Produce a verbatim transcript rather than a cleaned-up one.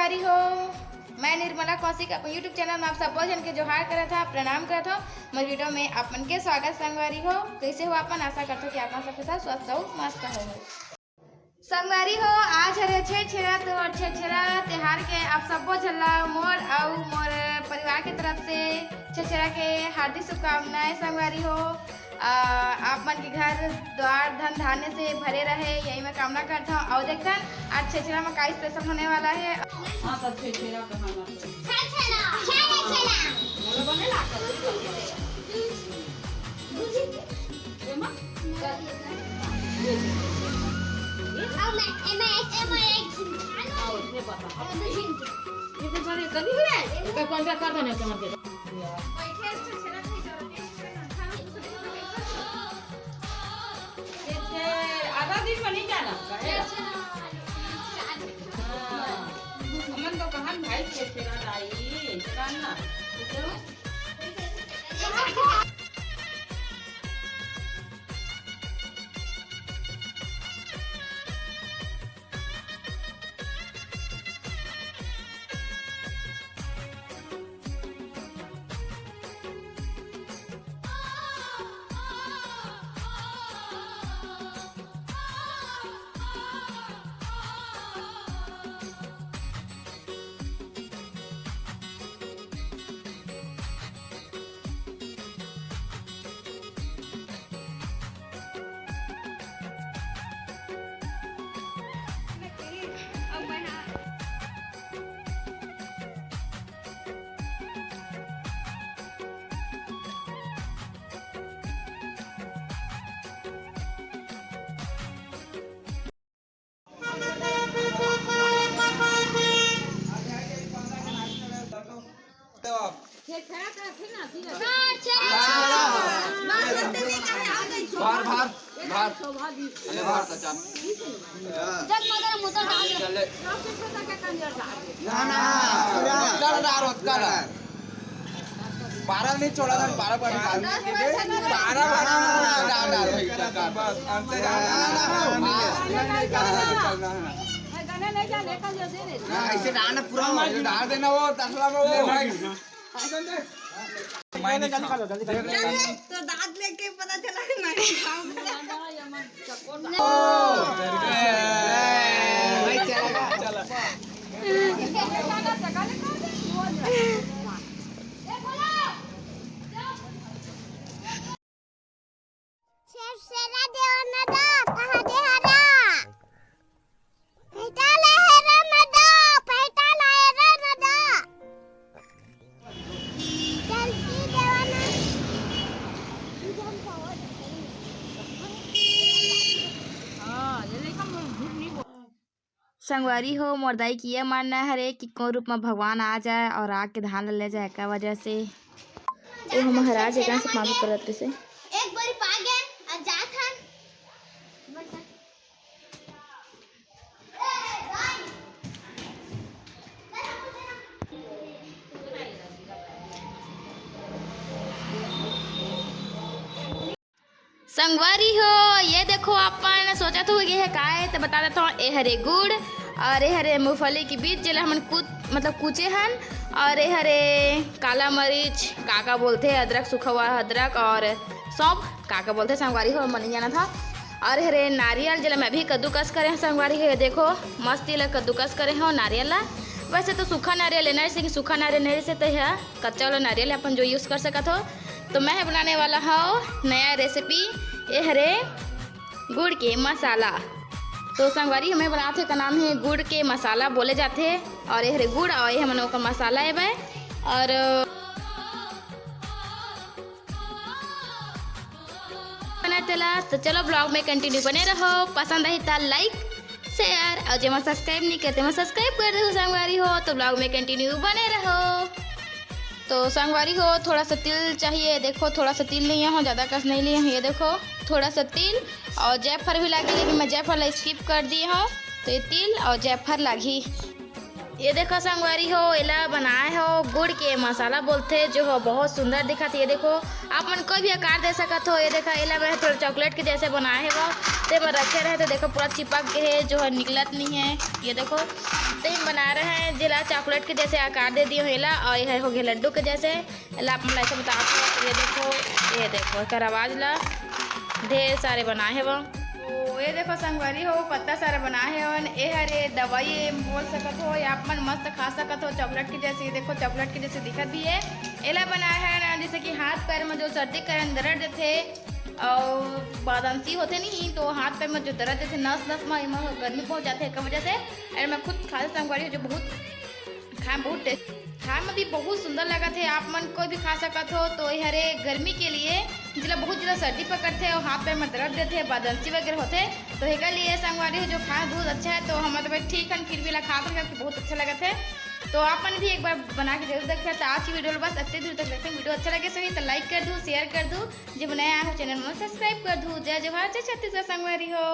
संगवारी हो, मैं निर्मला कौशिक अपन YouTube चैनल में आप सब्बो झन के जोहार करत हव, प्रणाम करत हव। मोर वीडियो में आप मन के स्वागत संगवारी हो। कइसे हो आप मन? आशा करत हव कि आप मन सबके साथ स्वस्थ अउ मस्त हो। संगवारी हो, आज हरे छेरछेरा, तो छेरछेरा तिहार के आप सब्बो झन ला मोर अउ मोर परिवार के तरफ से छेरछेरा के हार्दिक शुभकामनाएं संगवारी हो। आ, आप मन के घर द्वार धन धान्य से भरे रहे, यही मैं कामना करत हव। अउ देखथन आज छेरछेरा में का स्पेशल होने वाला है। हाँ, तो छेरछेरा कहाँ ना तो। छेरछेरा, छेरछेरा। बोलो, बने ला कर। एमा? अब मैं, एमा, एमा एक झिन। आओ, ये बता। ये तो बड़े कभी हुआ है? एक पंद्रह कर देने के मत दे। आधा दिन में नहीं जाना। हाँ। हमन तो कहन भाई के फेरा लाई, जान ना। बाहर, बाहर, बाहर। अरे बाहर तो चल। चले। ना, ना, ओतका ला डार, ओतका ला। बारह नहीं छोड़ा था, बारह पर निकाल। बारह, बारह, ना, ना, ना, ना, ना, ना, ना, ना, ना, ना, ना, ना, ना, ना, ऐसे डालना पूरा हो, डाल देना वो तसला में वो। तो दांत लेके पता चला है, मैं खाऊंगा। छेरछेरा देवा ना दा, कहाँ दे हरा? पैटा ला हेरा ना दा, पैटा ला हेरा ना दा। जल्दी देवा ना। हाँ, ये लेखा मुझे झूठ नहीं बोल। संगवारी हो, मोर दाई के ये मानना हरे कि कोन रूप म भगवान आ जाए और आके धान ल ले जाए, का वजह से वो महाराज एकरा से माफी करत रहिसे। एक बारी पा गए, आ जात हन। संगवारी हो, ये देखो, अपन सोचत हो ये है का है, तो बता देता हूँ, ए हरे गुड़ और ए हरे मूंगफली के बीज, जेला हमन कूच-, मतलब कूचे हन, और ए हरे काला मरीच, का का बोलथे, अदरक, सूखा हुआ अदरक और सौंफ, का का बोलथे संगवारी हो, मन नहीं जानत हव। और ए हरे नारियल, जेला मैं अभी कद्दूकस करे हव संगवारी हो, ये देखो, मस्त एला कद्दूकस करे हव नारियल ला। वैसे तो सूखा नारियल लेना है, जैसे कि सूखा नारियल नहीं, जैसे तो यह कच्चा वाला नारियल अपन जो use कर सकत हो। तो मैं ह बनाने वाला हव नया recipe, ए हरे गुड़ के मसाला। तो संगवारी, हमन बनात हे, का नाम हे गुड़ के मसाला बोले जाथे, और ए हरे गुड़ और ए हमन ओकर मसाला एबे और बना तेला। तो चलो vlog में continue बने रहो, पसंद आही त like share और जेमन subscribe नहीं करते, मन subscribe कर दो संगवारी हो। तो vlog में continue बने रहो। तो संगवारी हो, थोड़ा सा तिल चाहिए। देखो, थोड़ा सा तिल लिए हव, ज़्यादा कस नहीं लिए हव। ये देखो, थोड़ा सा तिल और जायफल भी लागी, लेकिन मैं जायफल ला skip कर दिए हव। तो ये तिल और जायफल लागी। ये देखो संगवारी हो, एला बनाए हव गुड़ के मसाला बोलथे, जो ह बहुत सुंदर दिखत हे। ये देखो, आप मन कोई भी आकार दे सकत हो। ये देखो, एला मैं थोड़ा chocolate के जैसे बनाए हव, ते में रखे रहे, तो देखो पूरा चिपक गए हे, जो ह निकलत नहीं है। ये देखो, ते हम बना रहे हैं जेला चॉकलेट के जैसे आकार दे दिए हो एला, और ये हो गया लड्डू के जैसे। एला आप मन ला ऐसे बता दो, ये देखो, ये देखो एकर आवाज ला, ढेर सारे बनाए हवं। तो ये देखो संगवारी हो, कत्ता सारा बनाए हवन। ये हरे दवाई बोल सकत हो, या आप मन मस्त खा सकत हो चॉकलेट के जैसे। ये देखो चॉकलेट के जैसे दिखत भी है। एला बनाए हन जैसे कि हाथ पैर में जो सर्दी के कारण दर्द देथे और बादंसी होथे नहीं, तो हाथ पैर में जो दर्द देथे, नस नस में, एमा गर्मी पहुंच जाथे, एकर वजह से। और मैं खुद खास संगवारी हो जो बहुत खाए में बहुत टेस्ट, खाए में भी बहुत सुंदर लगत है। आप मन कोई भी खा सकत हो। तो ये हरे गर्मी के लिए, जिला बहुत ज्यादा सर्दी पकड़थे और हाथ पैर में दर्द देथे, बादंसी वगैरह होथे, तो एकर लिए संगवारी हो जो खाए दूध अच्छा है। तो हम तो भाई ठीक हन, फिर भी ला खात रहे कि बहुत अच्छा लगत है। तो आप मन भी एक बार बना के जरूर देखिए। तो आज की वीडियो बस इतने दूर तक रखें। वीडियो अच्छा लगे सही तो लाइक कर दू, शेयर कर दू, जो नया आए हो चैनल में सब्सक्राइब कर दू। जय जोहार, जय छत्तीसगढ़ संगवारी हो।